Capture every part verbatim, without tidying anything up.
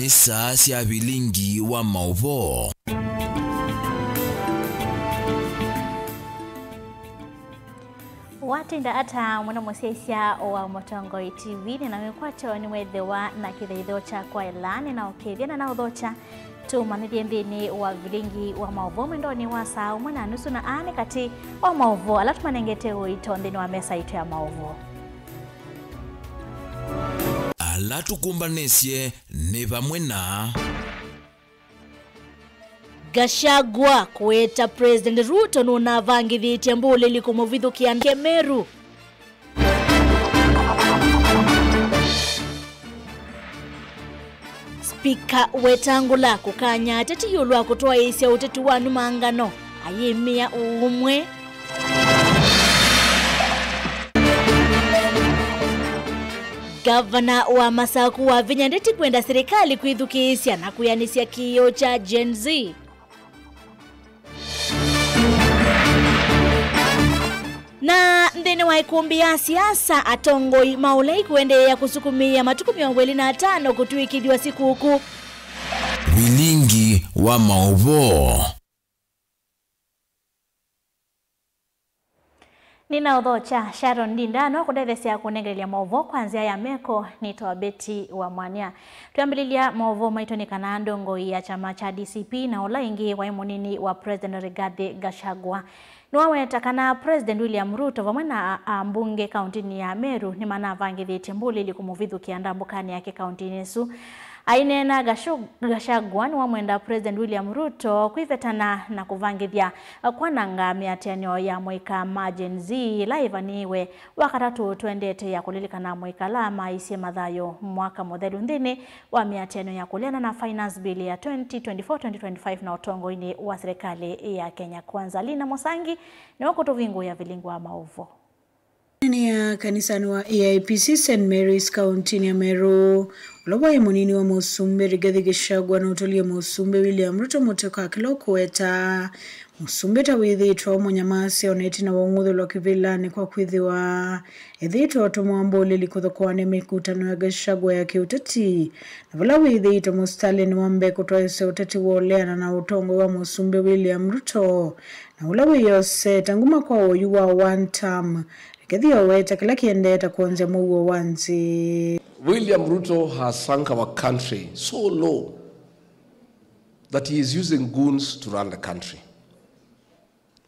Saa sya vilingi wa maũvoo. Watinda ata mũno mũsyaĩĩsya wa Mũtongoi T V, nĩ na wĩkwatyo nĩweethĩwa na kĩthaitho kya kwaĩla, nĩnaũkĩĩthya na naũthokya tũmanyĩthye nthĩnĩ wa vilingi wa maũvoo mwendonĩ wa saa ũmwe na nusu, na aa nĩ katĩ wa maũvoo ala tũmanengete ũito nthĩnĩ wa mesa itũ ya maũvoo. Ala tũkũmbanĩsye nĩ vamwe na Gachagua kũweta President Ruto nũnavangĩthĩtye mbũlĩli kũmũvithũkĩa Kemeru. Spika Wetangula kũkany'a ateti ĩũlũ wa kũtwaĩĩsya ũteti wa numangano ayĩmĩa ũũmwe. Ngavana wa Masaku Wavinya ndeti kwenda serikali kwĩthukĩĩsya na kwĩanĩsya kĩĩo kya Gen Z. Na nthĩnĩ wa ĩkũmbĩ ya siasa, atongoi ma ũlei kũendeea kũsukumĩĩa matukũ mĩongo ĩlĩ na atano kũtw'ĩkĩthw'a sikũkũ. Vilingi wa maũvoo. Nĩnaũthokya Sharon Ndinda no kũndethesya kũnengelelya maũvoo kwa nzĩa ya meko. Nĩtawa Betty wa Mwania. Twambĩlĩlya maũvoo maitũ nĩ kana ndongoi ya kyama kya D C P na ũla ĩngĩ waĩ mũnini wa President Rigathi Gachagua nĩwaweta kana President William Ruto vamwe na a-, ambunge kauntinĩ ya Meru nĩmanavangĩthĩtye mbũlĩli kũmũvithũkĩa ndambũkanĩ yake kauntinĩ ĩsu. Aineena, Gashu-, Gachagua nĩwamwenda President William Ruto kwĩvetana na kũvangĩthya kwananga mĩatĩanĩo ya mũika ma Gen Z ĩla ĩvanĩĩwe Wakatatũ tũendete ya kũlilikana amũika ala maaisye mathayũ mwaka mũthelu nthĩnĩ wa mĩatĩanĩo ya kũleana na Finance Bill ya twenty twenty-four twenty twenty-five na ũtongoinĩ wa serikali ya Kenya Kwanza. Lina Mũsangi nĩwe ũkũtũvingũĩa vilingi wa maũvoo. Nĩ ya kanisanĩ wa A I P C Saint Mary's kauntinĩ ya Meru, ũla waĩ mũnini wa mũsumbĩ Rigathi Gachagua nũtũlie mũsumbĩ William Ruto mũtĩ kwa kĩla ũkũweta mũsumbĩ ta wĩthĩĩtwe ũmũnyamasya ona ĩtina wa ũng'uthũlwa kĩvĩlanĩ kwa kwĩthĩwa ethĩĩtwe atũmwa mbũlĩli kũthokoanĩa mĩkutano ya Gachagua ya kĩũteti, na vala wĩthĩĩtwe mũsitalĩnĩ wa mbee kũtwaĩsya ũteti wa ũleana na ũtongoi wa mũsumbĩ William Ruto, na ũla wĩyosete nguma kwa ũyu wa one term, Rigathi oweta kĩla kĩendete kwonzya mũuo wa nzĩ. William Ruto has sunk our country so low that he is using goons to run the country.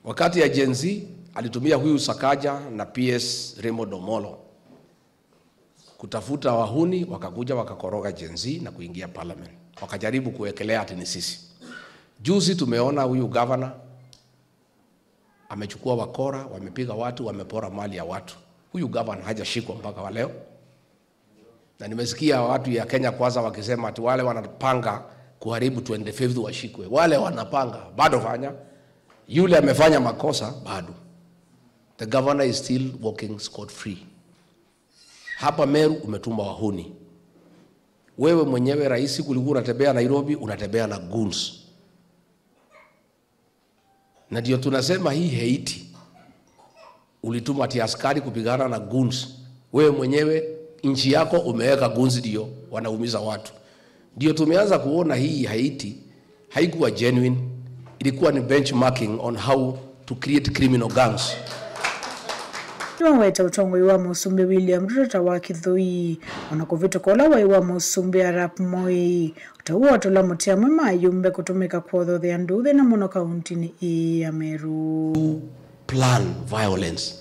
Wakati ya Gen Z, alitumia huyu Sakaja na P S Raymond Omolo kutafuta wahuni, wakakuja wakakoroga Gen Z na kuingia parliament. Wakajaribu kuwekelea ati ni sisi. Juzi tumeona huyu governor amechukua wakora, wamepiga watu, wamepora mali ya watu. Huyu governor hajashikwa mpaka wa leo. Na nimesikia watu ya Kenya Kwanza wakisema ati wale wanapanga kuharibu twenty-fifth washikwe. Wale wanapanga, bado fanya. Yule amefanya makosa, bado. The governor is still walking scot free. Hapa Meru umetuma wahuni. Wewe mwenyewe rais, kulikuwa unatembea Nairobi, unatembea na goons. Na ndio tunasema hii Haiti, ulituma ati askari kupigana na goons. Wewe mwenyewe nchi yako umeweka goons ndio wanaumiza watu. Ndio tumeanza kuona hii Haiti haikuwa genuine, ilikuwa ni benchmarking on how to create criminal gangs. Nĩwaweta ũtongoi wa mũsumbĩ William Ruto ta wa kĩthũi, ona kũvĩtũka ũla waĩ wa mũsumbĩ Arap Moi. Ũtau wa tũla mũtĩ amwe ma ayumbe kũtũmĩka kwothothea nduthĩ na mũno kauntinĩ ĩĩ ya Meru. Plan violence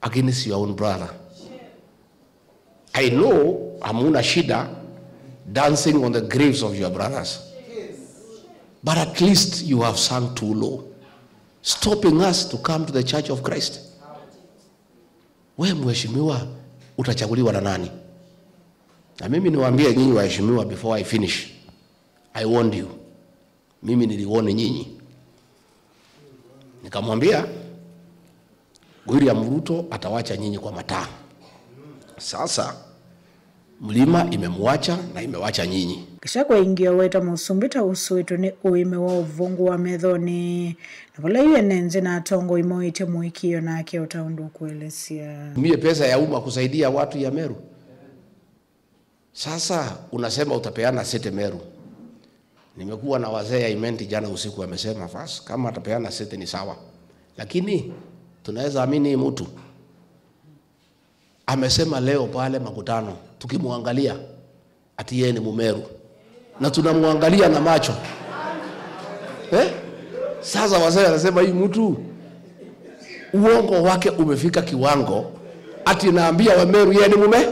against your own brother. I know hamuna shida dancing on the graves of your brothers. But at least you have sunk too low, stopping us to come to the Church of Christ. We mheshimiwa, utachaguliwa na nani? Na mimi niwaambie nyinyi waheshimiwa, before I finish, I warned you. Mimi niliwarn nyinyi. Nikamwambia, William Ruto atawacha nyinyi kwa mataa. Sasa, mlima imemwacha na imewacha nyinyi. Gachagua ĩngĩ oweta mũsumbĩ ta ũsũĩtwe nĩ ũĩme wa ũvũngũ wa methonĩ, na vala yu ene nzĩ na atongoi moĩtye mũĩkĩĩo nake o ta ũndũ ũkũelesya. Tumie pesa ya umma kusaidia watu ya Meru. Sasa unasema utapeana city Meru. Nimekuwa na wazee ya Imenti jana usiku, wamesema basi kama atapeana city ni sawa, lakini tunaweza amini hii mtu? Amesema leo pale makutano, tukimwangalia ati yeye ni Mumeru, na tunamwangalia na macho eh? Sasa wazee wanasema hii mtu, uongo wake umefika kiwango ati naambia Wameru yeye ni Mume.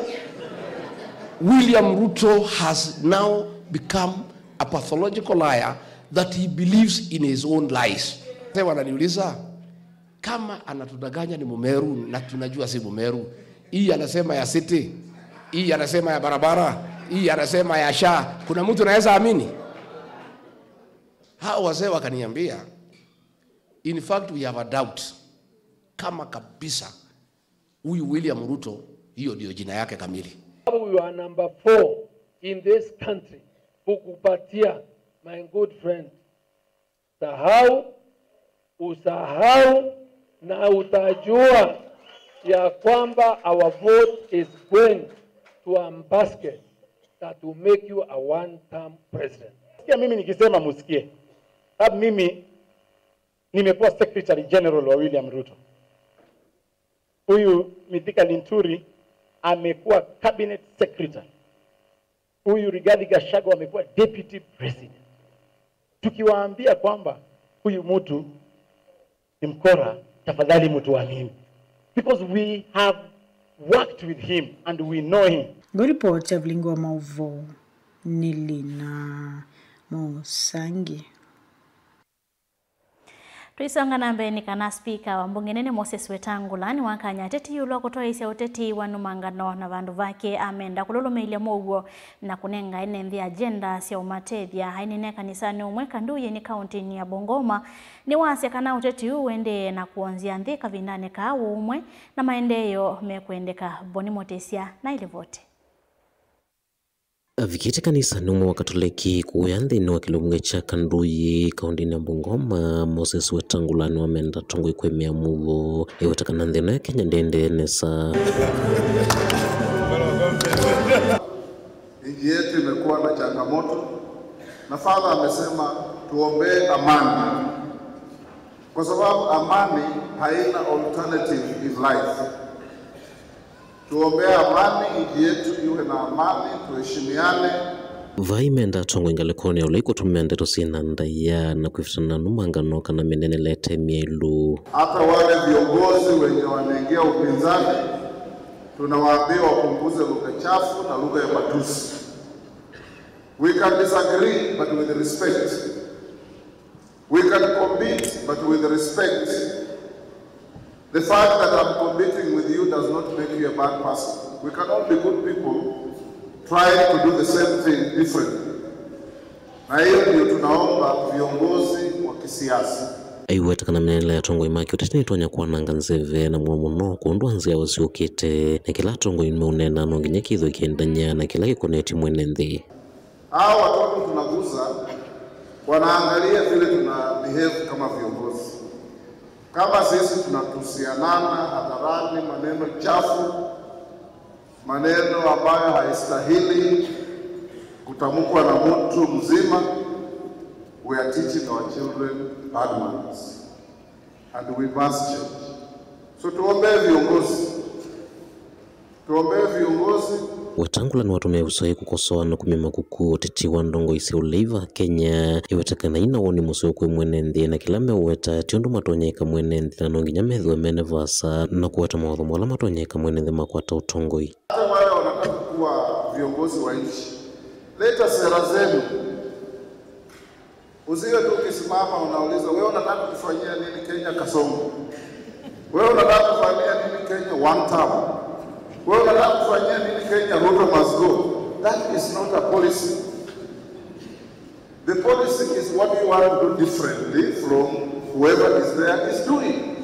William Ruto has now become a pathological liar that he believes in his own lies. Sasa wananiuliza, kama anatudanganya ni Mumeru na tunajua si Mumeru, hii anasema ya city, hii anasema ya barabara, hii anasema ya SHA, kuna mtu anaweza amini? Hao wazee wakaniambia, in fact, we have a doubt kama kabisa huyu William Ruto hiyo ndio jina yake kamili. You are number four in this country, kukupatia, my good friend. Sahau, usahau, na utajua ya kwamba our vote is going to a basket that will make you a one-term president. Sikia mimi nikisema musikie. Sababu mimi nimekuwa Secretary General wa William Ruto. Huyu Mithika Linturi amekuwa cabinet secretary. Huyu Rigathi Gachagua amekuwa deputy president. Tukiwaambia kwamba huyu mtu ni mkora, tafadhali mtuamini. Because we have worked with him and we know him. Ngũripoti ya vilingi wa maũvoo nĩ Lina Mũsangi. Tũisonga na mbee nĩ kana spika wa mbunge nene Moses Wetangula nĩwakany'a ateti ĩũlũ wa kũtwaĩĩsya ũteti wa nũmangano na vandũ vake amenda kũlũlũmĩĩlya mũuo na kũnenga ene nthĩ agenda sya ũmatethya. Aineenea kanisanĩ ũmwe Kanduyĩnĩ kaũntĩnĩ ya Bungoma, nĩwasya kana ũteti ũũ ũendee na kũonzya nthĩ kavindanĩ kaa wa ũmwe na maendeeo mekwendeka. Boni Mũtĩsya na ĩlivoti. Avikĩte kanisanĩ ũmwe wa Katoleki kũya nthĩnĩ wa kĩlungu kya Kanduyĩ, kaũntĩnĩ ya Bungoma, Moses Wetangula nĩwamenda atongoi kwĩmĩa mũuo, eweta kana nthĩ ĩno ya Kenya ndĩendee nesa. Nchi yetu imekuwa na changamoto, na Father amesema tuombee amani, kwa sababu amani haina alternative in life. Tuombee amani, nchi yetu iwe na amani, tuheshimiane. Vai menda atongoi ngalĩkonĩ ya ũlaiku tũmea ndeto syĩ na ndaĩa na kwĩvĩtana na nũmangano kana mĩnenelete myaĩlu. Hata wale viongozi wenye wanaingia upinzani, tunawaambia wapunguze lugha chafu na lugha ya matusi. We can disagree, but with respect. We can compete, but with respect. The fact that I'm competing with you does not make you a bad person. We can all be good people trying to do the same thing differently. Na hiyo ndio tunaomba viongozi wa kisiasa. Aiweta kana mĩnenele ya atongoi ma kĩũteti nĩtonya kwananga nzeve na mũno mũno kũndũ nzĩa ũsyũkĩte, na kĩla atongoi meũneena no nginya kĩthwe kĩendany'a na kĩla kĩkonetye mwene nthĩ. Hao watoto tunaguza, wanaangalia vile tuna behave kama viongozi. Kama sisi tunatusianana hadharani, maneno chafu, maneno ambayo haistahili kutamkwa na mtu mzima, we are teaching our children bad manners. And we must change. So tuombee viongozi. Tuombee viongozi. Wetangula nĩwatũmĩe ũsũvĩo kũkosoa na kũmya makuku ũteti wa ndongoi sya ũlei va Kenya, ĩweta kana ina woni mũseo kwĩ mwene nthĩ na kĩla meũweta ti ũndũ matonyeka mwene nthĩ na no nginya methĩwe mene vaasa na kũweta mawatho mola matonyeka mwene nthĩ makwata ũtongoi. Hata wale wanataka kuwa viongozi wa nchi, leta sera zenu. Usiwe tu ukisimama unauliza, "Wewe unataka kufanyia nini Kenya Kasongo? Wewe unataka kufanyia nini Kenya one term? Wewe unataka kufanyia nini Kenya Ruto must go?" That is not a policy. The policy is what you want to do differently from whoever is there is doing.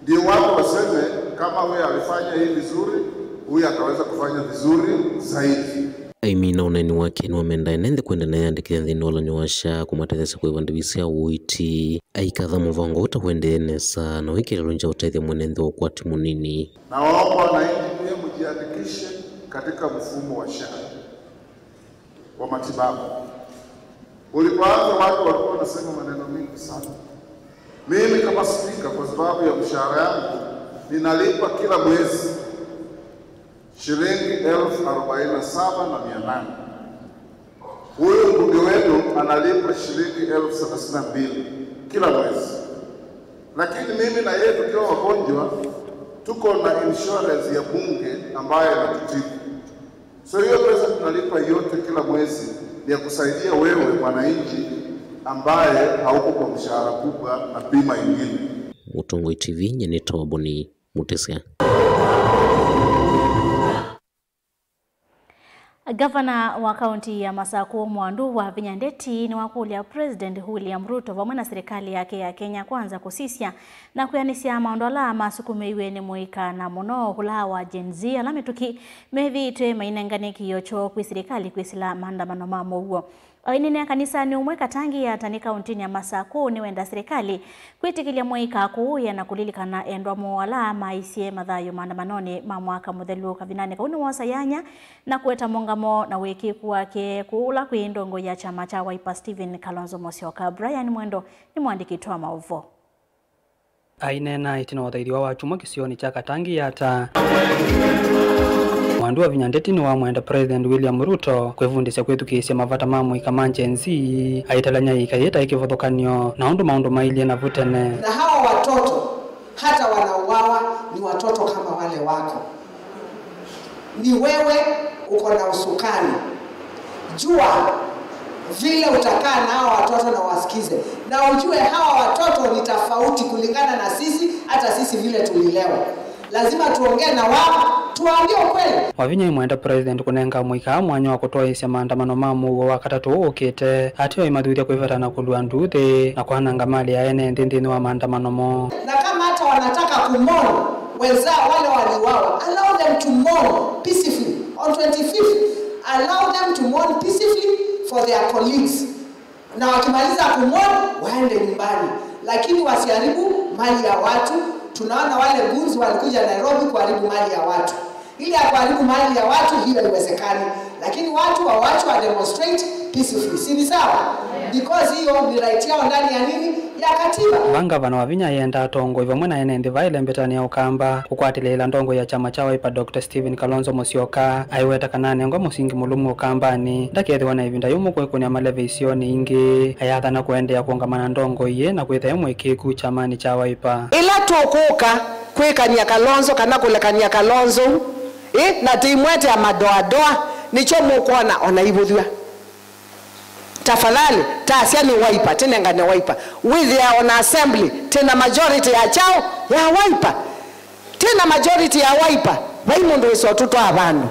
Ndio watu waseme kama huyu alifanya hii vizuri, huyu ataweza kufanya vizuri zaidi. Aimina ũneeni wake nĩwamenda ene nthĩ kwenda na yandĩkĩthya nthĩnĩ wa ũlany'o wa SHA kũmatetheesya kũĩva ndĩvi sya ũiiti. Aikatha mũvango ũtawendee nesa na wĩkĩlĩlũ nja ũtethya mwene nthĩ wa ũkwati mũnini. Nawaomba wananchi pia mjiandikishe katika mfumo wa SHA wa matibabu. Ulipoanza, watu walikuwa wanasema maneno mingi sana. Mimi kama spika, kwa sababu ya mshahara yangu, ninalipa kila mwezi shilingi elfu arobaini na saba na mia nane. Huyu mbunge wenu analipa shilingi elfu thelathini na mbili kila mwezi. Lakini mimi na yeye tukiwa wagonjwa, tuko na insurance ya bunge ambayo inatutibu. So hiyo pesa tunalipa yote kila mwezi ni ya kusaidia wewe mwananchi ambaye hauko kwa mshahara kubwa na bima ingine. Mũtongoi T V, nyie nĩ Toboni Mũtĩsya. Ngavana wa kaunti ya Masakũ, Mwandu Wavinya Ndeti, nĩwakũlya President William Ruto vamwe na silikalĩ yake ya Kenya Kwanza kũsisya na kwĩanĩsya maũndũ ala masukumĩiw'e nĩ mũika, na mũno ũla wa Gen Z, ala mĩtũkĩ methĩĩtwe mainengane kĩĩo kyoo kwĩ silikalĩ kwĩsĩla maandamano ma mũuo. Aineenea kanisanĩ ũmwe Katangi Yatta nĩ kauntinĩ ya Masakũ nĩwenda silikalĩ kwĩtĩkĩlya mũika kũũĩa na kũlilikana endwa moo ala maisye mathayũ maandamanonĩ ma mwaka mũthelu. Kavindanĩ kau nĩwosa yanya na kũeta mũngamo na wĩkĩĩku wake kũla kwĩ ndongoi ya kyama kya Wiper Stephen Kalonzo Musyoka. Brian Mwendo nĩ mũandĩki witũ wa maũvoo. Aineena ĩtina wa ũthaithiwa wa kyumwa kĩsionĩ kya Katangi Yatta, Mwandu Wavinya Ndeti nĩwamwenda President William Ruto kwĩvundĩsya kwĩthukĩĩsya mavata ma mũika ma Gen Z, aitalany'a ĩika yĩĩ ta ĩ kĩvathũkany'o na ũndũ maũndũ mailyĩ navu tene. Na hawa watoto hata wanauawa ni watoto kama wale wako. Ni wewe uko na usukani. Jua vile utakaa na hawa watoto na wasikize. Na ujue hawa watoto ni tofauti kulingana na sisi, hata sisi vile tulilewa. Lazima tuongee na wao, tuwaambie ukweli. Wavinya aimwenda President kũnenga mũika mwanya wa kũtwaĩĩsya maandamano ma mũuo wa katatũ ũkĩte, ateo aimathuthya kwĩveta na kũlua nduuthĩ na kwananga mali ya ene nthĩ nthĩnĩ wa maandamano moo. Na kama hata wanataka kumourn wenzao wale waliuawa, allow them to mourn peacefully on twenty-fifth. Allow them to mourn peacefully for their colleagues. Na wakimaliza kumourn, waende nyumbani. Lakini wasiharibu mali ya watu. Tunaona wale goons walikuja Nairobi kuharibu mali ya watu. Ile ya kuharibu mali ya watu, hiyo haiwezekani. Lakini watu wawachwe wa demonstrate peacefully. Si ni sawa? Because hiyo ni right yao ndani ya nini? Ya katiba. Vaa Ngavana Wavinya aenda atongoi vamwe na ene nthĩ vaa ĩlembetanĩ ya Ũkamba kũkwatĩlĩĩla ndongoi ya kyama kya Wiper Doctor Stephen Kalonzo Musyoka aiweta kana anengwa mũsingi mũlũmu Ũkambanĩ, ndakethĩwa na ĩvinda yũmũ kwĩkũnĩa maleve isionĩ ingĩ. Ayathana kũendeea kũũngama na ndongoi ĩĩ na kwĩthĩa e mũĩkĩĩku kyamanĩ kya Wiper. Ĩla tũkũka kwĩkany'a Kalonzo kana kũlekany'a Kalonzo, ĩ, na tũimwetea madoadoa, nĩkyo mũkwona ona ivũthw'a. Tafadhali, tasya nĩ Wiper, tĩnengane Wiper. Wĩthĩa ona assembly, tĩna majority ya kyaũ? Ya Wiper. Tĩna majority ya Wiper, vai mũndũ wĩsa ũtũtwaa vandũ.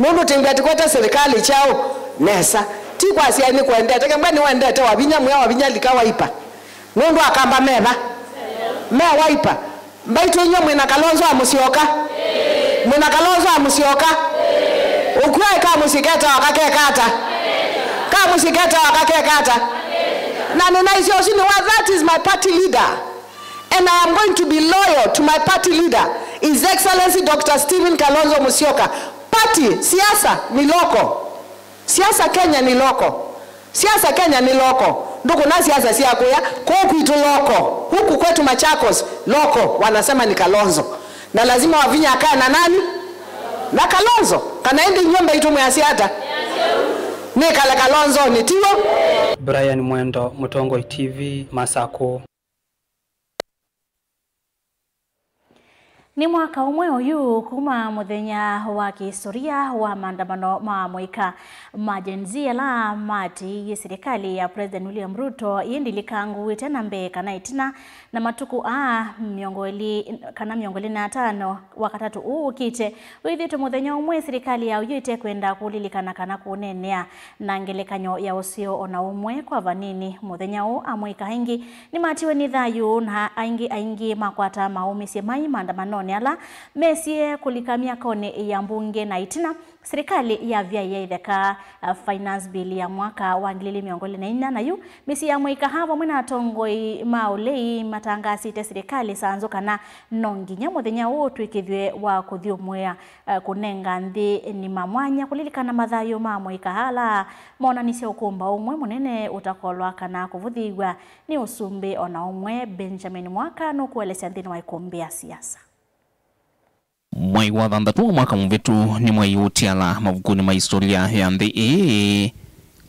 Nũndũ tĩmbĩa tĩkwete silikalĩ kyaũ? Nesa. Ti kwasya nĩkwendete, kembwa nĩwendete Wavinya, mwĩa Wavinya lika Wiper. Nũndũ Akamba meva? Me Wiper. Mbaitũ inyw'ĩ mwĩna Kalonzo wa Musyoka? Mwĩna Kalonzo wa Musyoka? Ũkw'a ĩ kamũsyĩ ketawa kakekata? Kamũsyĩ ketawa kakekata? Na nĩnaisye ũsu nĩ wa, that is my party leader. And I am going to be loyal to my party leader, His Excellency Doctor Stephen Kalonzo Musyoka. Party, siasa ni local. Siasa Kenya ni local. Siasa Kenya ni local. Ndũkũna siasa sya kũya kũũ kwitũ local. Huku kwetu Machakos, local, wanasema ni Kalonzo. Na lazima Wavinya akae na nani? Na Kalonzo. Kana ĩndĩ inyw'ĩ mbaitũ mwĩasya ata? Nĩkale Kalonzonĩ, tiw'o? Brian Mwendo, Mũtongoi T V, Masakũ. Nĩ mwaka ũmwe oyu kuma mũthenya wa kĩhistoria wa maandamano ma mũika ma Gen Z ala maatĩĩie silikalĩ ya President William Ruto, ĩndĩ ndilikangu ĩte na mbee kana ĩtina, na matukũ aa mĩongo ĩlĩ kana mĩongo ĩlĩ na atano wa katatũ ũũ ũkĩte, wĩthĩĩtwe mũthenya ũmwe silikalĩ ya ũyu ĩtekwenda kũlilikana kana kũneenea na ngelekany'o ya ũseo o na ũmwe kwa vanini. Mũthenya ũũ amũika aingĩ nĩmatiwe nĩ thayũ, na aingĩ aingĩ makwata maũmĩsye mai maandamanonĩ. ala mesie kũlika myakonĩ ya mbunge na ĩtina, silikalĩ yavyaĩe ĩtheka, uh, finance bill ya mwaka wa ngili ili mĩongo ĩlĩ na inya, na yu mĩsyĩ ya amũika aa vamwe na atongoi ma ũlei matangaasĩte silikalĩ sanzũ kana no nginya mũthenya ũũ ũtw'ĩkĩthw'e wa kũthyũmũĩa, uh, kũnenga nthĩ nĩ ma mwanya kũlilikana mathayũ ma amũika ala monanisye ũkũmbaũ ũmwe mũnene ũtakolwa kana kũvũthĩĩw'a nĩ ũsumbĩ o na ũmwe. Benjamin Mwaka nũkũelesya nthĩnĩ wa ĩkũmbĩ ya siasa. Mwei wa thanthatũ wa mwaka mũvĩtu nĩ mwei ũtiala mavukunĩ ma historia ya nthĩ ĩĩ,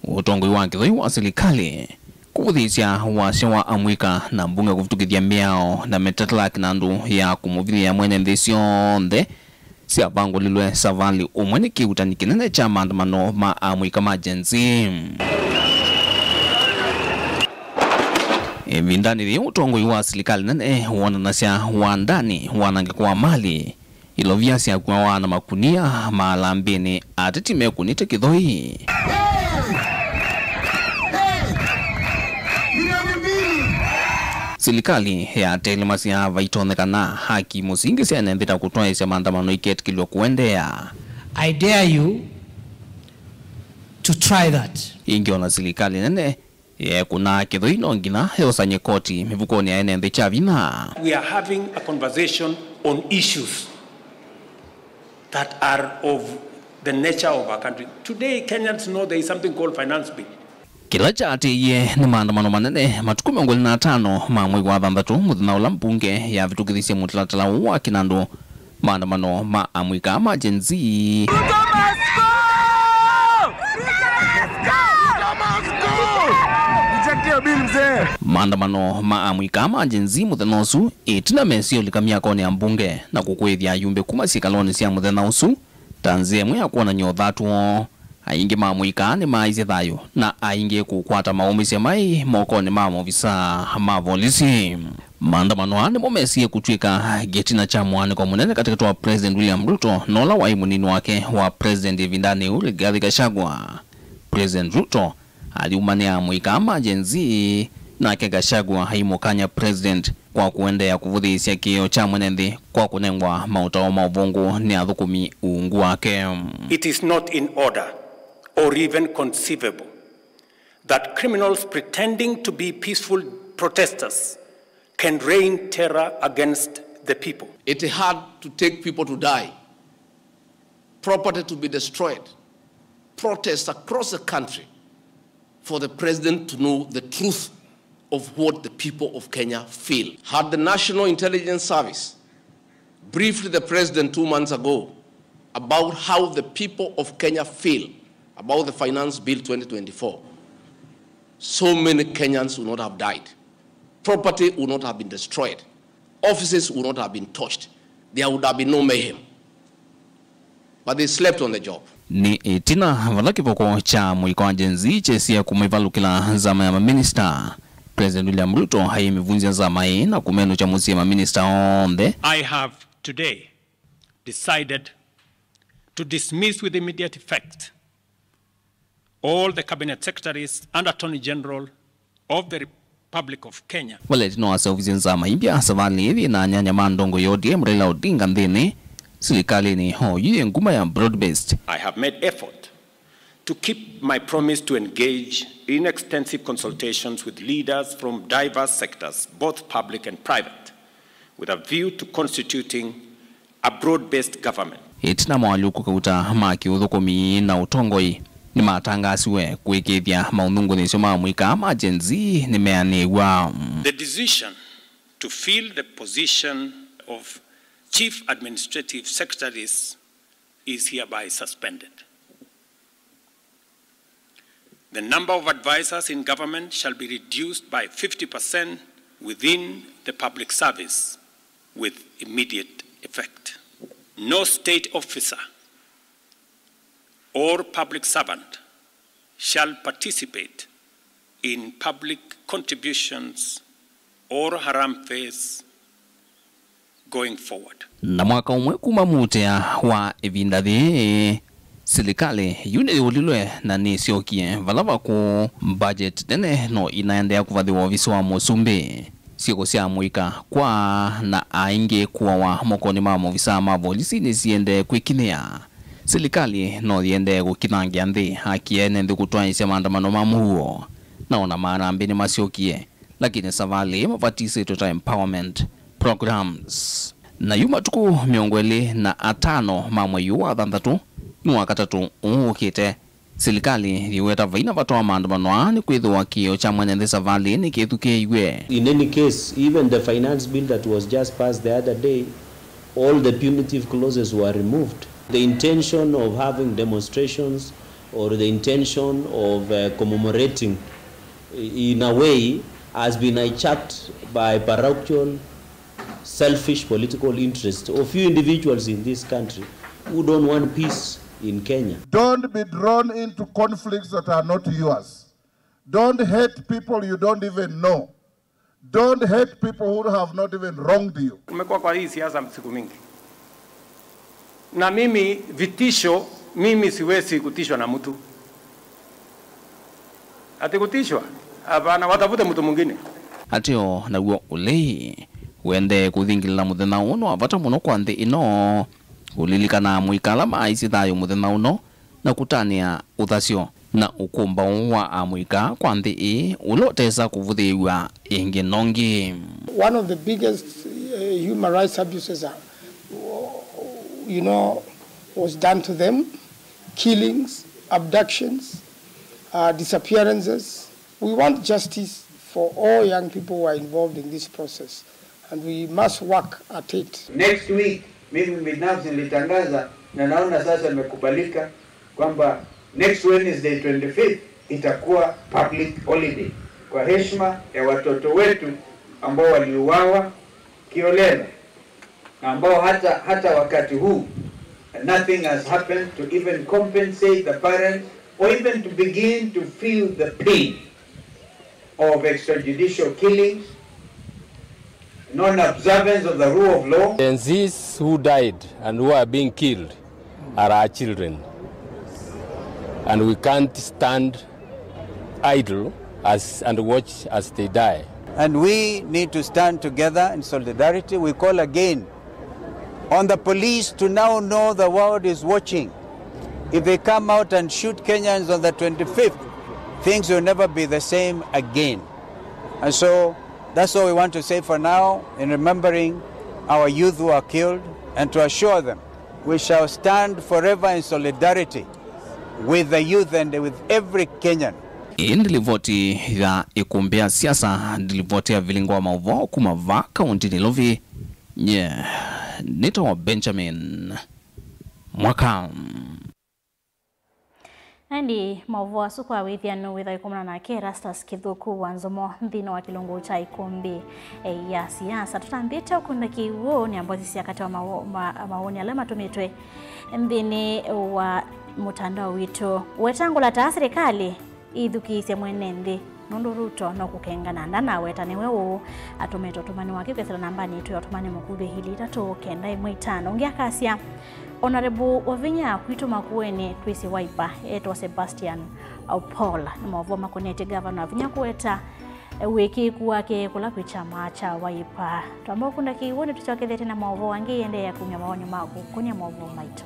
ũtongoi wa kĩthoi wa silikalĩ kũvũthĩĩsya wasya wa amũika na mbunge kũvĩtũkĩthya mĩao na mĩtalatala ya kĩnandũ ya kũmũvithĩĩa mwene nthĩ syonthe syavangũlilwe Savali ũmwe nĩ kĩuutani kĩnene kya maandamano ma amũika ma Gen Z. Ĩvindanĩ yĩĩ, ũtongoi wa silikalĩ nene wonanasya wandani wanangĩko wa mali, ilovia syakuawa na makunia maalambĩnĩ, ateti mekũnĩte kĩthoi. Silikalĩ yatelemasya vaitonyekana haki mũsingi sya ene nthĩ ta kũtwaĩsya maandamano iketĩkĩlw'a kũendeea. I dare you to try that. Ĩngĩ, ona silikalĩ nene yeekũnaa kĩthoi, no nginya yosany'e koti mĩvukonĩ ya ene nthĩ kya vinya. We are having a conversation on issues that are of the nature of our country. Today, Kenyans know there is something called finance bill. Kĩla kyaatĩĩie nĩ maandamano manene matukũ mĩongo ĩlĩ na atano ma mwei wa thanthatũ, mũthenya ũla mbunge yavĩtũkĩthisye mũtalatala ũũ wa kĩnandũ, maandamano ma amũika ma Gen Z. Maandamano ma amũika ma Gen Z mũthenya ũsu, ĩtina mesĩ ũlika myakonĩ ya mbunge na kũkũĩthya ayumbe kuma syĩkalonĩ sya mũthenya ũsu ta nzĩa ĩmwe ya kwonany'a ũthatu woo. Aingĩ ma amũika nĩmaaisye thayũ, na aingĩ kũkwata maũmĩsye maĩ mokonĩ ma maovisaa ma volisi. Maandamano aa nĩmo mesie kũtw'ĩka kĩtina kya mũaanĩko mũnene katĩkatĩ wa President William Ruto na ũla waĩ mũnini wake wa President ĩvindanĩ yĩu, Rigathi Gachagua. President Ruto ayumanĩa amũika ma Gen Z, nake Gachagua aimũkany'a President kwa kũendeea kũvũthĩĩsya kĩĩo kya mwene nthĩ kwa kũnengwa maũtao ma ũvũngũ nĩ athũkũmi ungu wake. It is not in order or even conceivable that criminals pretending to be peaceful protesters can rain terror against the people. It had to take people to die, property to be destroyed, protests across the country for the president to know the truth of what the people of Kenya feel. Had the National Intelligence Service briefed the president two months ago about how the people of Kenya feel about the Finance Bill twenty twenty-four, so many Kenyans would not have died. Property would not have been destroyed. Offices would not have been torched. There would have been no mayhem. But they slept on the job. Nĩ ĩtina vala kĩvoko kya mũika wa Gen Z kyesie kũmĩvalũkĩla nzama ya maminista, President William Ruto aimĩvunzya nzama ĩĩ na kũmenũkya mũsyĩ maminista onthe. I have today decided to dismiss with immediate effect all the cabinet secretaries and Attorney General of the Republic of Kenya. Vala ĩtina wa seũvisye nzama imbya, savalĩ ĩĩ yĩna anyanya ma ndongo ya O D M Raila Odinga nthĩnĩ silikalĩnĩ, o yu yĩ nguma ya broad-based. I have made effort to keep my promise to engage in extensive consultations with leaders from diverse sectors, both public and private, with a view to constituting a broad-based government. Ĩtina moalyũku kauta ma kĩũthũkũmi na ũtongoi nĩmatangaasiwe kũĩkĩĩthya maũnyungunyĩsyo ma mũika ma Gen Z nĩmeanĩw'a. The decision to fill the position of Chief Administrative Secretaries is hereby suspended. The number of advisors in government shall be reduced by fifty percent within the public service with immediate effect. No state officer or public servant shall participate in public contributions or harambee going forward. Na mwaka ũmwe kuma mũtea wa ĩvinda yĩĩ, silikalĩ yu nĩyũlilwe na nĩsyokie vala vakũũ. Budget nene no inaendeea kũvathĩwa ovisi wa mũsumbĩ. Syĩko sya mũika kwa na aingĩ kũawa mokonĩ ma maovisaa ma volisi nĩsiendee kwĩkinĩa. Silikalĩ no yĩendee kũkinangĩa nthĩ haki ya ene nthĩ kũtwaĩĩsya maandamano ma mũuo, na ona maana mbĩ nĩmasyokie, lakini savalĩ ĩĩ mavatisĩtwe ta empowerment programs. Na yu matukũ mĩongo ĩlĩ na atano ma mwei ũũ wa thanthatũ, nĩ wa katatũ ũũ ũkĩte, silikalĩ yĩweta vaina vata wa maandamano aa nĩkwĩthĩwa kĩĩo kya mwene nthĩ savalĩ nĩkĩthukĩĩiw'e. In any case, even the finance bill that was just passed the other day, all the punitive clauses were removed. The intention of having demonstrations or the intention of, uh, commemorating in a way has been hijacked by parochial, selfish political interests of few individuals in this country who don't want peace in Kenya. Don't be drawn into conflicts that are not yours. Don't hate people you don't even know. Don't hate people who have not even wronged you. Umekuwa kwa hii siasa siku mingi. Na mimi vitisho, mimi siwezi kutishwa na mtu. Ati kutishwa? Hapana, watafute mtu mwingine. Ateo naw'o ũlei wendee kũthingĩlĩla mũthenya ũũ nĩ wa vata mũno kwa nthĩ ĩno, kũlilikana amũika ala maaisye thayũ mũthenya ũno na kũtanĩa ũthasyo na ũkũmbaũ wa amũika kwa nthĩ ĩĩ ũla ũtesa kũvũthĩĩw'a ĩngĩ nongi. One of the biggest, uh, human rights abuses, uh, you know, was done to them, killings, abductions, uh, disappearances. We want justice for all young people who are involved in this process, and we must work at it. Next week, mimi binafsi nilitangaza, na naona sasa imekubalika, kwamba next Wednesday twenty-fifth itakuwa public holiday kwa heshima ya watoto wetu ambao waliuawa kiolela, na ambao hata, hata wakati huu nothing has happened to even compensate the parents or even to begin to feel the pain of extrajudicial killings, non-observance of the rule of law. Gen Zs who died and who are being killed are our children, and we can't stand idle as, and watch as they die. And we need to stand together in solidarity. We call again on the police to now know the world is watching. If they come out and shoot Kenyans on the twenty-fifth, things will never be the same again. And so that's all we want to say for now in remembering our youth who are killed and to assure them we shall stand forever in solidarity with the youth and with every Kenyan. Ĩĩ nĩ livoti ya ĩkũmbĩ ya siasa, nĩ livoti ya vilingo wa maũvoo kuma vaa kaũntĩ Nairobi. Nye nĩtawa Benjamin Mwaka. Na ĩndĩ maũvoo asu kwa wĩthĩanu wĩtha ĩkomana nake Erastus Kĩthũku wa Nzomo nthĩnĩ wa kĩlungu kya ĩkũmbĩ, eh, ya siasa. Tũtambĩte ũkunda kĩw'ũ nĩ ambosi sya katĩ wa mawo-, ma-, mawoni ala matũmĩtwe nthĩnĩ wa mũtandao witũ. Wetangũla ta silikalĩ ĩthukĩĩsye mwene nthĩ, nũndũ Ruto no kũkengana ndanaweta nĩwe ũũ atũmĩte ũtũmani wake kwĩsĩla nambanĩ yitũ ya ũtũmani mũkuvĩ ilĩ itatũ kenda ĩmwe itano. Ũngĩ akasya, Honorable Wavinya kwitũ Makueni twĩsĩ Wiper, etwa Sebastian Paul. Nĩ maũvoo makonetye Gavana Wavinya kũweta wĩkĩĩku wake kũla kwĩ kyama kya Wiper. Twamba ũkunda kĩw'ũ nĩtũsyokethete na maũvoo angĩ. Endeea kumya mawoni maku kũkũnĩa maũvoo maitũ.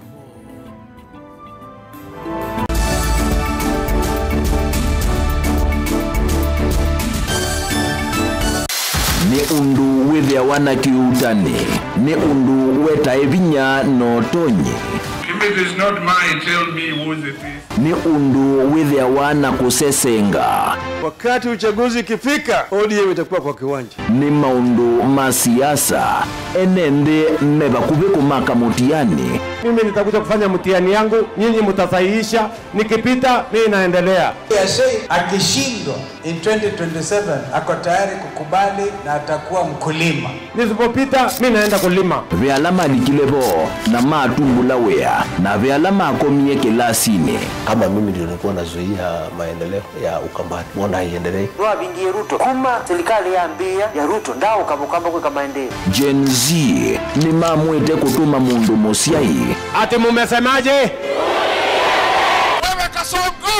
Nĩ ũndũ wĩthĩawa na kĩuutani, nĩ ũndũ wetae vinya na ũtonyi. If it is not mine, tell me whose it is. Nĩ ũndũ wĩthĩawa na kũsesenga. Wakati uchaguzi ikifika, O D M itakuwa kwa kiwanja. Nĩ maũndũ ma siasa, ene nthĩ me vakuvĩ kũmaka mũtiani. Mimi nitakuja kufanya mtihani yangu, nyinyi mtasahihisha, nikipita, mimi naendelea. Akishindwa in twenty twenty-seven, ako tayari kukubali na atakuwa mkulima. Nisipopita, mimi naenda kulima. Ve ala malikile vo na matumbũla wĩa, na ve ala makomie kĩlasinĩ. Kama mimi ndio nilikuwa nazuia maendeleo ya Ukambani, mbona haiendelei? Nĩwavingie Ruto. Kuma serikali yambĩĩa ya Ruto, ndaaũka Mũkamba kwĩka maendeeo. Gen Z nĩmamwĩte kũtũma mũndũ mũsyai. Ati mumesemaje? Wewe Kasongo!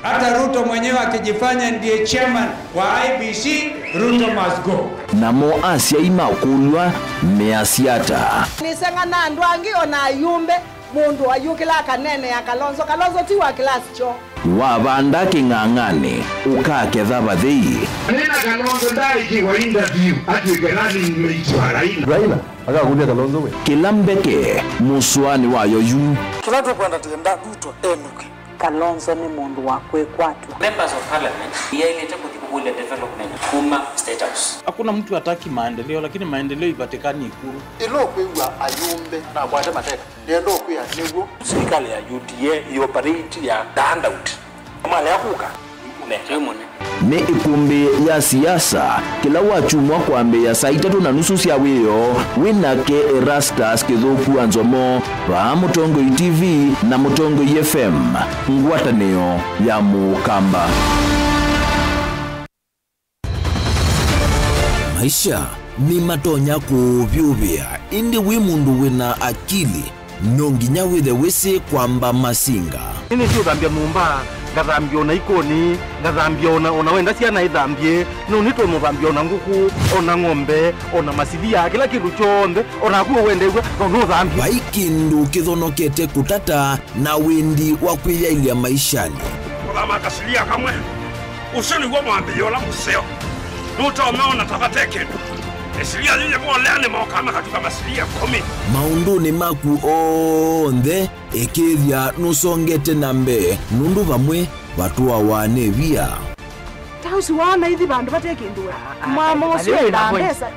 Hata Ruto mwenyewe akijifanya ndiye chairman wa I E B C, Ruto must go. Namo asyai makũlw'a measya ata? Nĩseng'ana andũ angĩ o na ayumbe, mũndũ ayũkĩla akaneenea Kalonzo. Kalonzo ti wa kĩlasi kyoo. Wavanda kĩng'ang'anĩ, ũkaketha vathei. Nĩna Kalonzo ndaaĩkĩwa interview atw'ĩke running mate wa Raila. Raila akakũlya Kalonzo we. Kĩla mbeke mũsũanĩ wayo yu. Kĩla tũkwenda tũenda Ruto enũke. Kalonzo nĩ mũndũ wa kwĩkwatw'a. Members of Parliament yaĩlĩte kũthi kũkũlya development kuma State House. Hakuna mtu hataki maendeleo, lakini maendeleo ipatikani Ikulu. Ĩla ũkwĩw'a ayumbe nakwate mateka, nĩenda ũkwĩa nĩw'o. Silikalĩ ya U D A ĩoperate ya the handout. Malea kũka, nĩkyo mũne. Nĩ ĩkũmbĩ ya siasa kĩla wakyumwa kwambĩĩa saa itatũ na nusu sya wĩoo, wĩ nake Erastus Kĩthũku wa Nzomo, vaa Mũtongoi T V na Mũtongoi F M, ngwatanĩo ya Mũkamba. Maisha nĩmatonya kũũvyũvĩa, ĩndĩ wĩ mũndũ wĩna akili, no nginya wĩthe wĩsĩ kwamba masinga. Nĩnĩsĩ ũthambya nyũmba, ngathambya ona ikoni, ngathambya ona, ona wenda syana ithambye, no nĩtwe mũthambya ona ngũkũ, ona ng'ombe, ona masilia, kĩla kĩndũ kyonthe, onaku ũwendew'a, no nũthambye. Vai kĩndũ kĩthonokete kũtata na wendi wa kwĩyaĩlya maishanĩ. Kũthama kasilia kamwe. Ũsu nĩw'o mwambĩĩo ũla mũseo. Nũtonya ona ta vate kĩndũ. Ĩsilia yĩyĩ volea nĩmokaa makatuka masilia ĩkũmi. Maũndũnĩ maku onthe, ĩkĩĩthya nũsongete na mbee, nũndũ vamwe vatũawa nĩ via. Ta ũsu waona ithi vandũ vate kĩndũ we. Mama ũsu ena mbesa.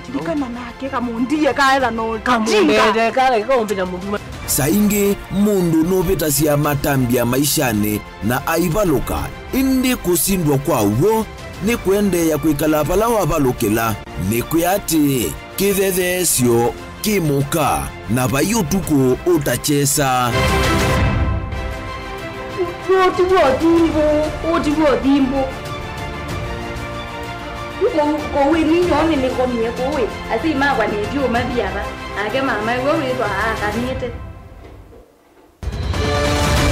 Ndikana nake kamũndie kaetha no kamũndie kale kaũmbĩ na mũndũ. Saa ingĩ mũndũ nũvĩtasya matambya maishanĩ na aivalũka, ĩndĩ kũsindwa kwa w'o nĩ kũendeea kwĩkala vala wavalũkĩla. Nĩkwĩa atĩĩ, kĩthetheesyo kĩ mũka, na vai ũtukũ ũtakyesa. Ũũ ti w'o thimbũ, ũũ ti w'o thimbũ. Kũwĩ ninyoo nĩnĩkomie kũwĩ, asyai makwa nĩtyo mathi ava, nake mama ĩwe wĩthwa aakanĩte.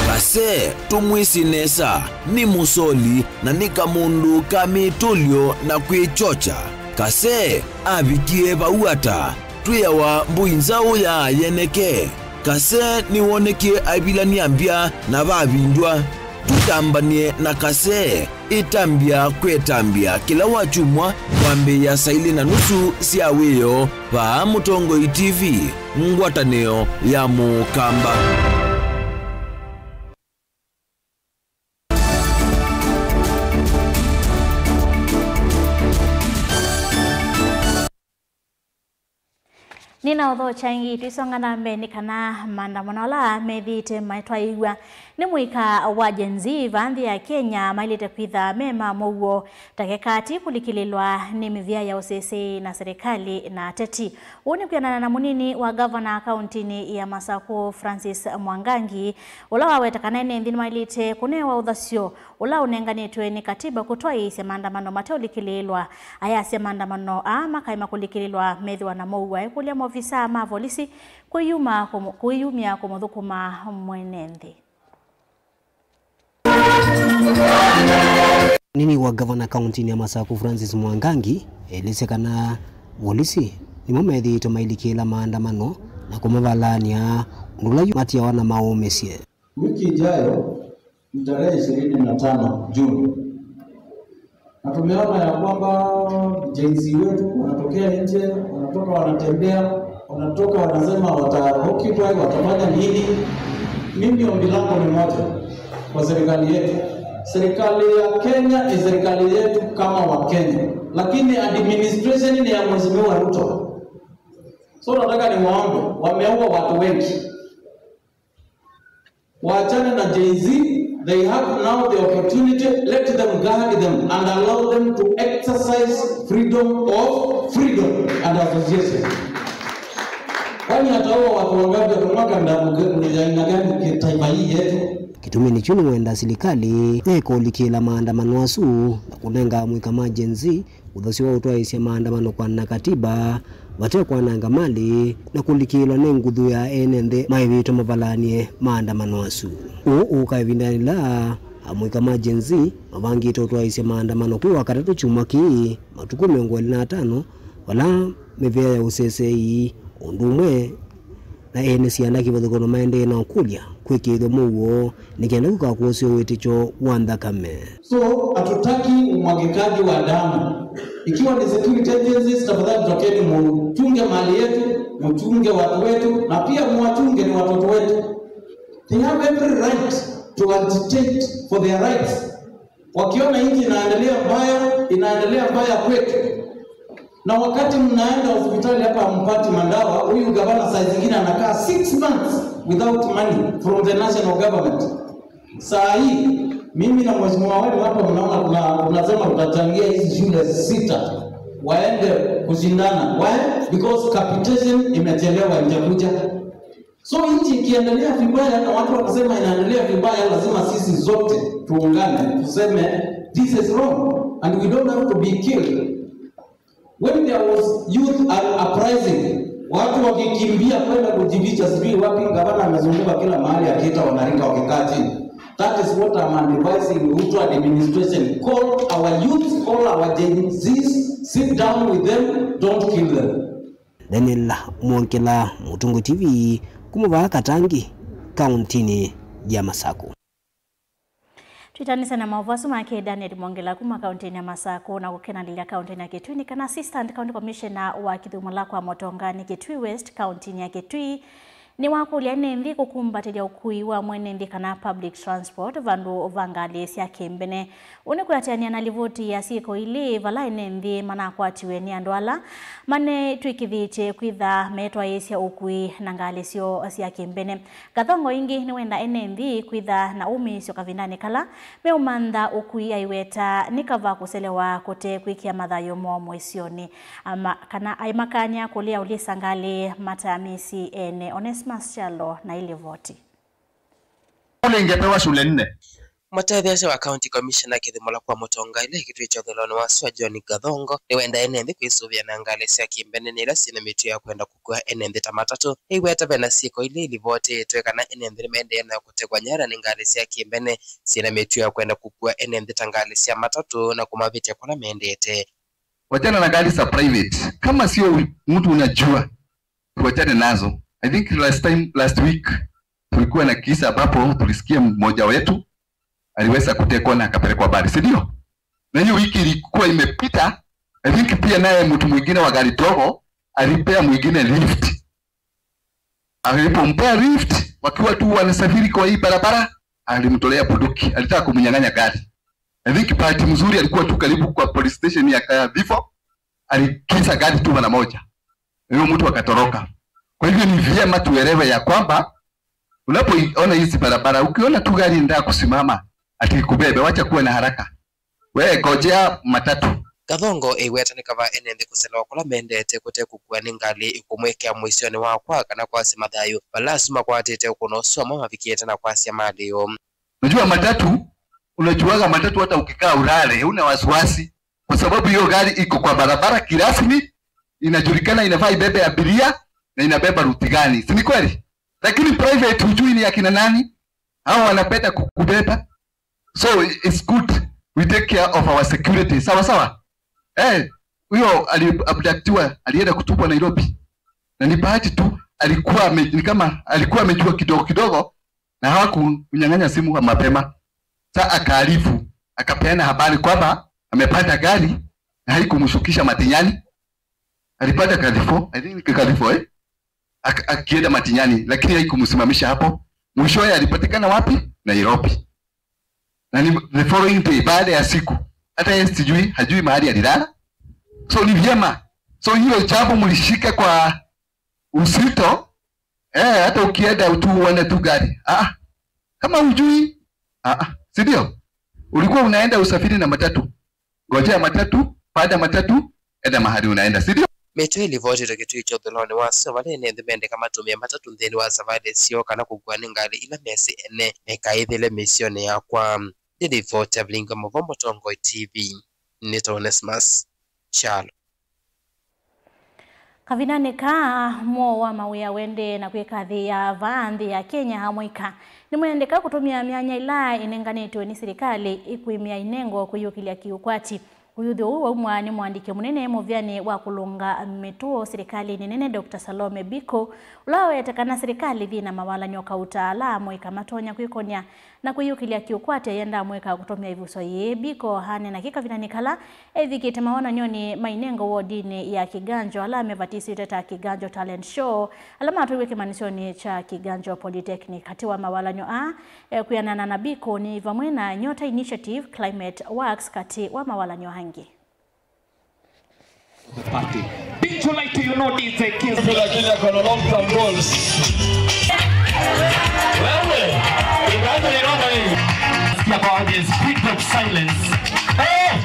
Kase tũmwĩsĩ nesa, nĩ mũsoli na nĩ kamũndũ ka mĩtũlyo na kwĩkyokya. Kase avikie vau ata? Twĩawa mbũi nzaũ ya yeneke. Kase nĩwonekie aivilany'a mbya na vavindw'a. Tũtambany'e na Kase. Ĩtambya kwĩ ĩtambya kĩla wakyumwa kwambĩĩa saa ilĩ na nusu sya wĩoo vaa Mũtongoi T V, ngwatanĩo ya Mũkamba. Nĩnaũthokya ĩngĩ, twĩsonga na mbee, nĩ kana maandamano ala methĩĩte matwaĩĩw'a nĩ mũika wa Gen Z vaa nthĩ ya Kenya maĩlĩte kwĩtha me ma mũuo, ta keka ti kũlikĩlĩlwa nĩ mĩvĩa ya ũsĩsĩi na serĩkalĩ na ateti. Ũu nĩ kwĩanana na mũnini wa ngavana kaũntĩnĩ ya Masakũ, Francis Mwangangi, ũla waweta kana ene nthĩ nĩmaĩlĩte kũnewa ũthasyo ũla ũnenganĩtwe nĩ katiba kũtwaĩĩsya maandamano mateũlikĩlĩĩlwa. Ayasya maandamano aa makaema kũlikĩlĩlwa methĩwa na mũuo, aikũlya maovisaa ma volisi kwĩyuma kũmũ-, kwĩyumya kũmũthũkũma mwene nthĩ. Nini wa ngavana kaũntĩnĩ ya Masakũ, Francis Mwangangi, elĩsye kana volisi nĩmo methĩĩtwe mailikĩla maandamano na kũmavalaany'a, ũndũ ũla yu matiawa na maũmĩsye. Wiki ijayo ni tarehe ishirini na tano June. Na tumeona ya kwamba Gen Z wetu wanatokea nje, wanatoka wanatembea, wanatoka wanasema wata occupy, watafanya nini. Mimi ombi langu ni moja kwa serikali yetu. Serikali ya Kenya ni serikali yetu kama wa Kenya. Lakini administration ni ya Mheshimiwa Ruto. So nataka niwaombe, wameua watu wengi. Waachane na Gen Z, they have now the opportunity, let them guard them and allow them to exercise freedom of freedom and association. Kwani ataua watu wangapi kwa mwaka? Ndamu ya aina gani kitaifa hii yetu? Kĩtumi nĩkyo nĩwenda silikalĩ yeka ũlikĩla maandamano asu na kũnenga amũika ma Gen Z ũthasyo wa ũtwaĩĩsya maandamano kwanana katiba, vate kwananga malĩ na kũlikĩlwa nĩ nguthu ya ene nthĩ maĩvĩtwe mavalaany'e maandamano asu. Ũũ ũka ĩvindanĩ yĩla Amũika ma Gen Z mavangĩte ũtwaĩĩsya maandamano kwĩ Wakatatũ kyumwa kĩĩ, matukũ mĩongo ĩlĩ na atano, vala mĩvĩa ya ũseseei, ũndũ ũmwe na ene syanda kĩvathũkany'o maendee na ũkũlya kwĩkĩĩthw'a mũuo nĩ kenda kũkakũsĩwa wĩtĩkyo wa nthakame. So, hatutaki umwagikaji wa damu. Ikiwa ni security agencies, tafadhali tokeni, mchunge mali yetu, mchunge watu wetu, na pia mwachunge ni watoto wetu. They have every right to agitate for their rights. Wakiona nchi inaendelea mbaya, inaendelea mbaya kwetu. Na wakati mnaenda hospitali hapa hampati madawa, huyu gavana saa zingine anakaa six months without money from the national government. Saa hii, mimi na mheshimiwa wenu hapa, mnaona tuna-, tunasema tutachangia hizi shule sita waende kushindana. Why? Because capitation imechelewa, haijakuja. So nchi ikiendelea vibaya na watu wakisema inaendelea vibaya, lazima sisi zote tuungane, tuseme this is wrong and we don't have to be killed. When there was youth up-, uprising, watu wakikimbia kwenda kujificha sijui wapi, gavana amezunguka kila mahali akiita wanarika wakikaa chini. That is what I'm advising Ruto administration. Call our youth, call our Gen Zs, sit down with them, don't kill them. Daniel Mwongela, Mũtũngũ T V, kuma vaa Katangi, kauntinĩ ya Masaku. Twĩtanĩsye na maũvoo asu make Daniel Mwongela kuma kauntinĩ ya Masaku na kũkenanĩlya kauntinĩ ya Kitui nĩ kana Assistant County Commissioner wa Kĩthũmũla kwa Mũtonganĩ Kitui West, kauntinĩ ya Kitui, nĩwakũlya ene nthĩ kũkumbatĩlya ũkui wa mwene nthĩ kana public transport vandũ va ngalĩ sya kĩmbene. Ũũ nĩ kwĩatĩanĩa na livoti ya syĩko ilĩ vala ene nthĩ manakwatiwe nĩ andũ ala manetw'ĩkĩthĩtye kwĩtha metwaĩĩsya ũkui na ngalĩ syoo sya kĩmbene. Kathongo ĩngĩ nĩwenda ene nthĩ kwĩtha na ũmĩĩsyo kavindanĩ kala meũmantha ũkui aiweta nĩ kava kũselewa kũte kwĩkĩa mathayũ moo mũĩsyonĩ, ama, kana aimakany'a kũlea ũlĩsa ngalĩ matamĩsĩ ene. Onesmus Kyalo na ĩlivoti. Ule ingepewa shule nne. Mũtetheesya wa County Commissioner Kĩthũmũla kwa Mũtonganĩ Kitui kya ũthũĩlonĩ wa sua John Kathongo nĩwenda ene nthĩ kwĩsũvĩa na ngalĩ sya kĩmbene nĩ ila syĩ na mĩtuo ya kwenda kũkua ene nthĩ ta matatũ. Nĩweta vena syĩko ilĩ ilivotĩtwe kana ene nthĩ nĩmaendee na kũtegwa nyara nĩ ngalĩ sya kĩmbene syĩ na mĩtuo ya kwenda kũkua ene nthĩ ta ngalĩ sya matatũ na kũmavĩtya kũla mendete. Wachana na gari za private. Kama sio mtu unajua, tuachane nazo. I think last time, last week, tulikuwa na kisa ambapo tulisikia mmoja wetu aliweza kutekwa na akapelekwa mbali, si ndio? Na hiyo wiki ilikuwa imepita, I think pia naye mtu mwingine wa gari dogo alipea mwingine lift. Alipompea lift, wakiwa tu wanasafiri kwa hii barabara, alimtolea bunduki, alitaka kumnyang'anya gari. I think bahati mzuri alikuwa tu karibu kwa police station ya Kaya Vivo, alikisa gari tu mara moja. Huyo mtu akatoroka. Kwa hivyo ni vyema tuelewe ya kwamba unapoona hizi barabara, ukiona tu gari ndio kusimama, ati kubebe, wacha kuwa na haraka. We ngojea matatu. Kathongo ĩweta nĩ kava ene nthĩ kũselewa kũla mendete kũte kũkua nĩ ngalĩ ĩkũmwĩkĩa mũĩsyonĩ wa kwa kana kwasya mathayũ vala asu makwatĩte ũkũno ũsu amwe mavikĩte na kwasya malĩo. Unajua matatu, unajuaga matatu hata ukikaa ulale, huna wasiwasi. Kwa sababu hiyo gari iko kwa barabara kirasmi, inajulikana inafaa ibebe abiria na inabeba ruti gani. Si ni kweli? Lakini private hujui ni akina nani. Hao wanapenda kukubeba. So it's good we take care of our security. Sawa sawa? Eh, huyo aliabductiwa, alienda kutupwa Nairobi. Na ni bahati tu alikuwa ame-, ni kama alikuwa amejua kidogo kidogo na hawakunyang'anya simu wa mapema. Sa akaarifu, akapeana habari kwamba amepata gari na haikumshukisha Matinyani. Alipata Kalifo, I think Kalifo, eh? Ak-, akienda Matinyani, lakini haikumsimamisha hapo. Mwishowe alipatikana wapi? Nairobi. Na ni the following day, baada ya siku, hata yeye sijui, hajui mahali alilala. So ni vyema. So hiyo jambo mlishike kwa uzito. Eh, hata ukienda tu uone tu gari. Ah, kama hujui, ah, ah, si ndio? Ulikuwa unaenda usafiri na matatu. Ngojea matatu, panda matatu, enda mahali unaenda, si ndio? Mĩtwe ĩlivotĩtwe Kitui kya ũthũĩlonĩ wa sua vala ene nthĩ mendeka matũmĩe matatũ nthĩnĩ wa savalĩ syoo kana kũkua nĩ ngalĩ ila mesĩ ene mekaĩthĩle mĩsyonĩ yakwa. Nĩ livoti ya Vilinga Mũvoo, Mũtongoi T V, nĩ Onesmus Kyalo. Kavindanĩ kaa, mowau wa mawĩa ũendee na kwĩkathĩĩa vaa nthĩ ya Kenya. Amũika nĩmwendeka kũtũmĩa myanya ĩla ĩnenganĩtwe nĩ silikalĩ ĩkwĩmĩa inengo kwĩyũkĩlya kĩũkwati. Ũyuthi ũũ waumwa nĩ mũandĩki mũnene mũvĩanĩ wa kũlũnga mĩtuo silikalĩnĩ nene, Doctor Salome Biko, ũla waweete kana silikalĩ yĩ na mawalany'o kauta ala amũika matonya kwĩkony'a na kwĩyũkĩlya kĩũkwati ayenda amũika kũtũmĩa ĩvuso yĩĩ. Biko aneena kĩ kavindanĩ kala evikĩte mawonany'onĩ ma inengo wodinĩ ya Kiganjo ala mevatisĩtwe ta Kiganjo Talent Show, ala matwaiwe kĩmanyĩsyonĩ kya Kiganjo Polytechnic. Katĩ wa mawalany'o aa, eh, kwĩanana na Biko nĩ vamwe na Nyota Initiative, Climate Works, katĩ wa mawalany'o angĩ. Party. Big to light to you know D J Kiss. Lakini ako na long term goals. Wewe, ikaanza ni noma hii. Sikia kwa audience, big of silence. Eh!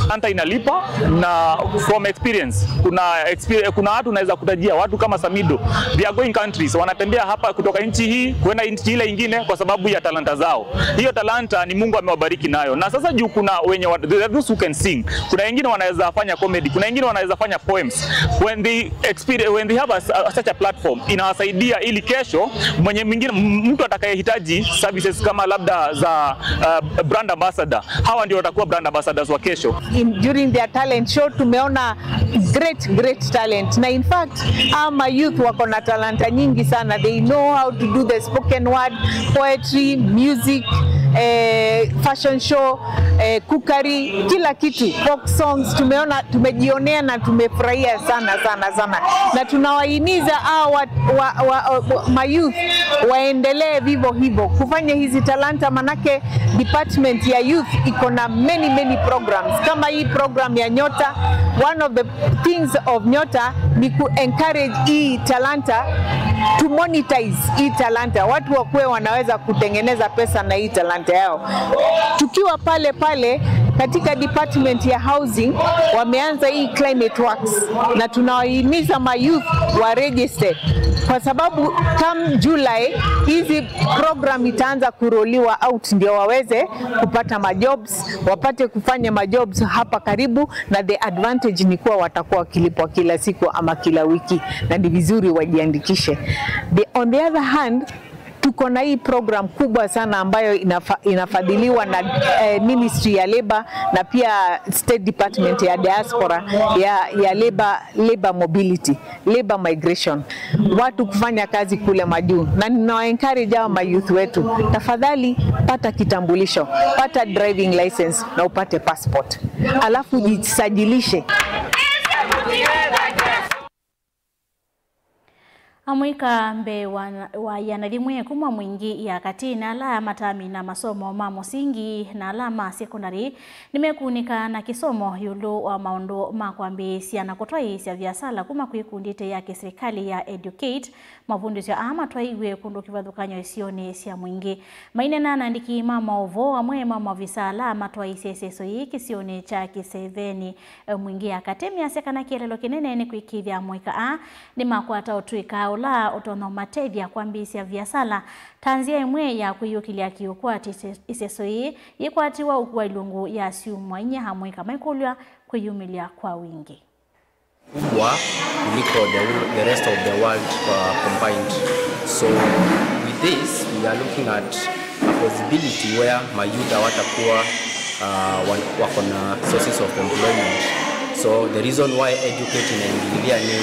Talanta inalipa na from experience, kuna exper-, kuna watu naweza kutajia, watu kama Samido, they are going countries, wanatembea hapa kutoka nchi hii kwenda nchi ile ingine kwa sababu ya talanta zao. Hiyo talanta ni Mungu amewabariki nayo, na sasa juu kuna wenye wa-, those who can sing, kuna wengine wanaweza fanya comedy, kuna wengine wanaweza fanya poems. When they experience, when they have a, a, such a platform, inawasaidia ili kesho mwenye mwingine, m-, mtu atakayehitaji services kama labda za, uh, brand ambassador, hawa ndio watakuwa brand ambassadors wa kesho. In, during their talent show tumeona great, great talent, na in fact ama youth wako na talanta nyingi sana. They know how to do the spoken word, poetry, music, eh, fashion show, eh, cookery, kila kitu, folk songs. Tumeona, tumejionea na tumefurahia sana, sana, sana, na tunawahimiza hawa wa, wa, wa, wa, mayouth waendelee vivyo hivyo kufanya hizi talanta, manake department ya youth iko na many, many programs kama hii program ya Nyota. One of the things of Nyota ni ku encourage hii talanta, to monetize hii talanta, watu wakuwe wanaweza kutengeneza pesa na hii talanta yao. Tukiwa pale pale katika department ya housing, wameanza hii climate works, na tunawahimiza mayouth wa register, kwa sababu come July hizi program itaanza kuroliwa out, ndio waweze kupata majobs, wapate kufanya majobs hapa karibu, na the advantage ni kuwa watakuwa wakilipwa kila siku ama kila wiki, na ni vizuri wajiandikishe. The, on the other hand, tuko na hii program kubwa sana ambayo inafa-, inafadhiliwa na, eh, Ministry ya Labor na pia State Department ya Diaspora ya, ya Labor, Labor Mobility, Labor Migration. Watu kufanya kazi kule majuu, na ninawa encourage hawa mayouth wetu, tafadhali pata kitambulisho, pata driving license na upate passport, alafu jisajilishe. Amũika mbee wa, wa ĩana yĩmwe kuma Mwingĩ ya Katĩ na ala matamina masomo ma mũsingi na ala ma sekondalĩ nĩmekunĩka na kĩsomo ĩũlũ wa maũndũ ma kwambĩĩsya na kũtwaĩĩsya viasala kuma kwĩ ikundi ĩte ya kĩsilikalĩ ya Educate. Mavundĩsyo aa matwaiwe kũndũ kĩvathũkany'o isionĩ sya Mwingĩ. Maineena na andĩki ma maũvoo, amwe ma maovisa ala matwaĩĩsye ĩseso yĩĩ kĩsionĩ kya Kĩsevenĩ, e, Mwingĩ ya Katĩ, measya kana kĩeleelo kĩnene nĩ kwĩkĩĩthya amũika aa nĩmakwata ũtũĩka ũla ũtonya ũmatethya kwambĩĩsya viasala ta nzĩa ĩmwe ya kwĩyũkĩlya kĩũkwati. Ĩse-, ĩseso yĩĩ yĩkwatiwa ũkua ilungu ya syumwa inya amũika maikũlw'a kwĩyumĩlya kwa wingĩ. Kubwa kuliko the, the rest of the world, uh, combined. So with this, we are looking at a possibility where mayouth hawatakuwa, uh, wa-, wako na sources of employment. So the reason why Educate inaingĩlĩlya nĩ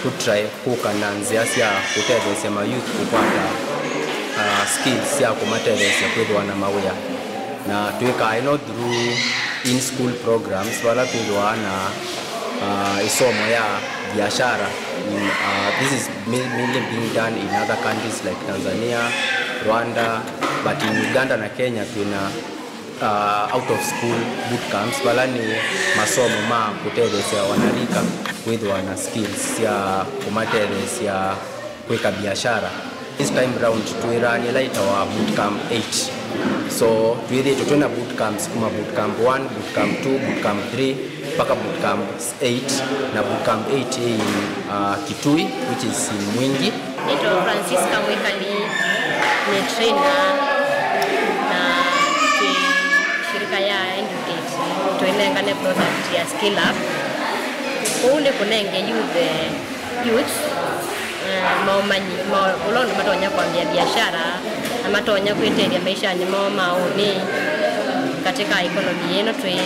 kũtry kũka na nzĩa sya kũtetheesya mayouth kũkwata, uh, skills sya kũmatetheesya kwĩthĩwa na mawĩa. Na twĩkaa ĩno through in-school programs, vala twĩthĩwa na, uh, ĩsomo ya biashara. Mm, uh, this is ma-, mainly being done in other countries like Tanzania, Rwanda, but in Uganda na Kenya twĩna, uh, out of school boot camps, vala nĩ masomo ma kũtetheesya wanarika kwĩthĩwa na skills sya kũmatetheesya kwĩka biashara. This time round twĩraanĩa ĩla ĩtawa boot camp eight. So twĩthĩĩtwe twĩna boot camps kuma boot camp one, boot camp two, boot camp three, Mpaka bootcamp eight, na bootcamp eight in uh, Kitui, which is in Mwingi. Nĩtwa Francisca Mwikali, nĩ trainer na twĩ shirika ya Educate, twĩnengane product ya Skill Up. Kũu nĩ kũnenge youth eh, youth eh, maũmanyi ma ũla ũndũ matonya kwambĩa biashara na matonya kwĩtethya maishanĩ moo ma ũnĩ katika economy ĩno twĩ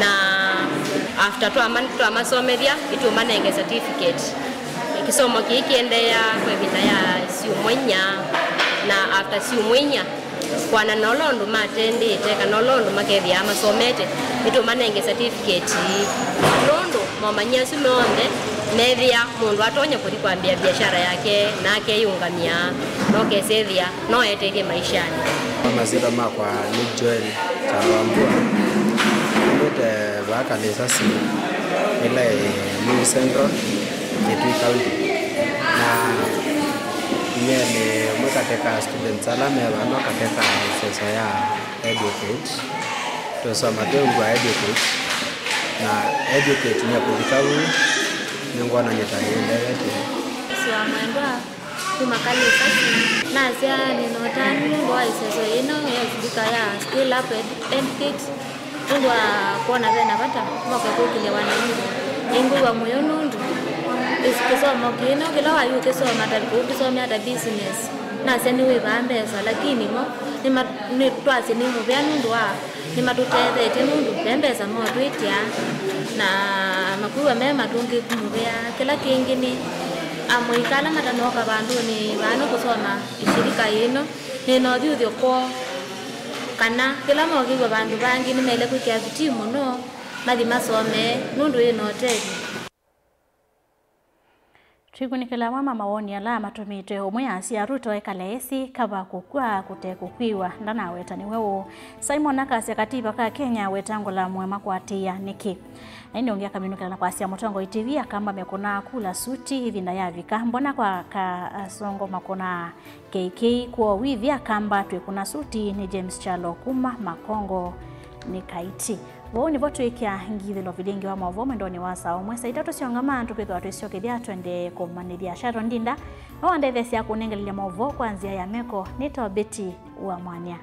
na after twama- twamasomethya ĩtũmanenge certificate. Kĩsomo kĩĩ kĩendeea kwa ĩvinda ya syumwa inya, na after syumwa inya kwana na ũla ũndũ matendĩte kana ũla ũndũ makethĩaa masomete, nĩtũmanenge certificate ii. Nũndũ momanyia asu monthe methĩa mũndũ atonya kũthi kwambĩa biashara yake na akeyĩũngamya, na ũkesethĩa no etethye maishanĩ. Masyĩtwa makwa nĩ Joel Kyalwambua. Nĩte vaa Kalĩsasi, ĩla ĩ New Central, Kitui County. Na nyie nĩ ũmwe katika students ala me vano katika ĩseso ya Educate. Tũsoma twĩ ungu wa Educate, na Educate nĩ kũvika vu, nĩngwonany'a ta yĩendewete. Sua mwendwa, kuma Kalĩsasi. Nasya nĩna ũtanu nũndũ wa ĩseso yĩno ya shirika ya Skill Up Ed- Educate. Nũndũ wa kwona ve na vata moke kũkĩlya wananchi. Nĩngwĩw'a mũyo nũndũ ĩs- kĩsomo kĩno kĩla wayũ ũkĩsoma ta ũkĩsomea ta business, nasya nĩwĩvaa mbesa, lakini mo nĩma- nĩ- twasye nĩ mũvea nũndũ wa nĩmatũtethetye nũndũ ve mbesa motwĩtya na makwĩw'a me matũngĩku mũvea. Kĩla kĩngĩ nĩ amũika ala matanoka vandũnĩ vano kũsoma ĩshirika yĩno. Nĩ na ũthyũthyo kwoo kana kĩla mokĩw'a vandũ vangĩ nĩmaĩle kwĩkĩa vitii mũno mathi masomee nũndũ yĩ na ũtethyo. Twĩkunĩkĩla amwe ma mawoni ala matũmĩtwe. Ũmwe asya, Ruto ekale esi kava kũkw'a kũte kũkw'ĩwa, ndanaweta nĩwe ũũ. Simon akasya, Kativa ka Kenya wetangũla mũema kwatĩĩa nĩkĩ? Na ĩndĩ ũngĩ akaminũkĩla na kwasya, Mũtongoi T V, Akamba mekũnaa kula suti ĩvinda yavika, mbona kwa ka asongo makũnaa K K kwoo wĩthĩa Akamba twĩkũna suti? Nĩ James Kyalo kuma Makongo nĩ Kaiti. Vau nĩvo twĩkĩa ngithĩlo vilingi wa maũvoo mwendonĩ wa saa ũmwe. Saa itatũ syaũngama tũkwĩthĩwa twĩsyokethya tũendee kũmanyĩthya. Sharon Ndinda no wandetheesya kũnengelelya maũvoo kwa nzĩa ya meko nĩ Tobiti wa Mwanya.